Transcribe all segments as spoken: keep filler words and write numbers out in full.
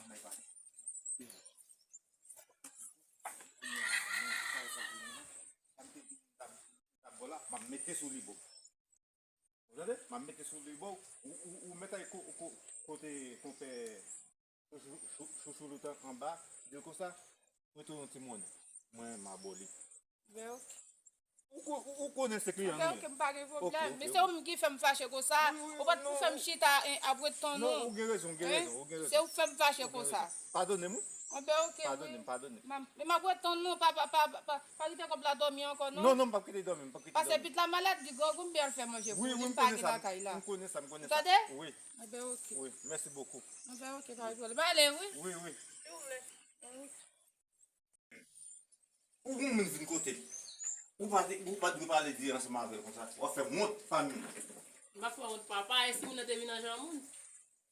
Ann al pale. M ap mete sou li bò. Ou tande? M ap mete sou li bò. Ou, ou, ou mèt al ko-, ko-, kote konpè Chouchou, chou-, chouchou loutan anba, di l konsa, "Prete w yon ti monnen. Mwen, m a ba w li." Ben, ok. Ou ko-, ou, ou konnen se kliyan nou ye. Ok, m pa gen pwoblèm. Ok, ok, men se ou menm ki fè m fache konsa. Wi, wi, ou pa t pou fè m chita, en, ap ret tann ou. Non, ou gen rezon, ou gen rezon, ou gen rezon. Se ou k fè m fache konsa. Padone m, wi. Anben, ok, wi. Padone m, padone m. Men m ap ret tann ou, pa, pa, pa, pa, pa kite kòb la dòmi ankò, non. Non, non, m p ap kite dòmi, m p ap kite dòmi. Pase pit la malad, li grangou, m byen al fè manje pou li, m pa gen lakay la. Wi, wi, m konnen sa, m konnen sa, m konnen sa. Ou tande? Wi. Anben, ok. Wi, mèsi bokou. Anben, ok, pa gen pwoblèm. Mwen ale, wi. Wi, wi. Ou gon moun vin kote l. Ou pa te, ou pa t dwe pale di ansanm avè l konsa. W ap fè m wont, fanmi m. M pa fè wont, papa. E si moun nan te vin an jan moun?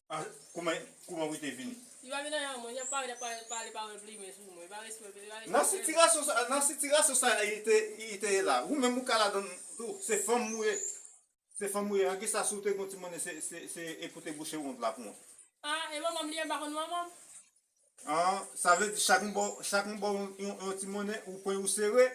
Ah, kouman, kouman pou l te vini? Li pa vin an jan moun. Li ap pale, pale, pale pawòl plimen sou mwen. Li pa respekte, li pa respekte. Nan sitiyasyon sa, nan sitiyasyon sa, li te, li te ye la. Ou menm ou ka ladann tou. Se fanm ou ye. Se fanm ou ye. An ki sa, si w te gon ti monnen, se, se, se, e pou te bouche wont la pou mwen. Ah, e manman m li ye, m pa konn manman m? An, sa vle di chak moun ba w, chak moun ba w yon, yon, yon ti monnen, ou pran ou sere,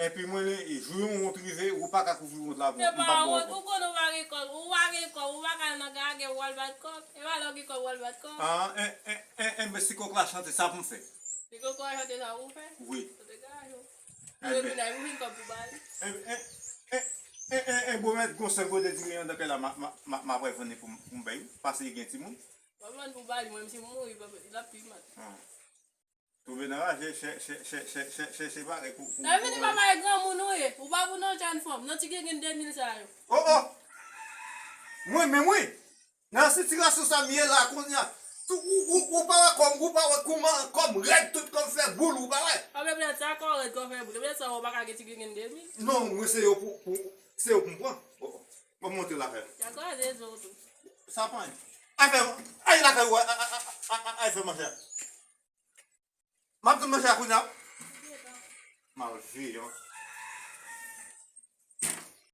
epi mwen, jou yon wont rive, ou pa ka kouvri wont la pou mwen, m p ap ba w ankò. Ou konn ou pa gen kòb, ou pa gen kòb, ou pa ka al nan karaoke pou w al bat kòb. E pa lè w gen kòb w al bat kòb. An, en, en, en, en, men si kòk la chante, sa pou m fè. Si kòk la chante, sa pou w fè? Wi. Sa te gaj ou. Ou vin ay, ou vin kòb pou ba li. En, en, en, en, en, en, bon, mèt, gon sèl gode diri anndan kay la, m a, m a, m a, m a pral vann li pou m, pou m bay ou, paske li gen timoun. W ap vann pou ba li, mwen, si m mouri, papa, l ap pi mal. An. Tonbe nan raje, chèche, chèche, chèche, chèche bagay pou, pou. Sa vle di papa e granmoun ou ye. Ou pa pou nan jèn fanm, nan ti gengenn de mil sa yo. Oh, oh! Mwen menm, wi. Nan sitirasyon sa m ye la kounye a, tou, ou, ou, ou pa wè kòm, ou pa wè kòman kòm rèd, tout kòm fè boul, ou pa wè? A, men petèt sa kò rèd, kò fè boul. Petèt sa ou pa ka gen ti gengenn de mil. Non, mwen se yo pou, pou, se yo pou m pran. Oh, oh. Mwen montre l avè m. Y a kraze zo tou. Sa pa anyen. Ay fè, ay lakay ou, ay, ay, ay, ay, ay fè manchè. M ap tann manchè a kounye a. M ap veye ankò.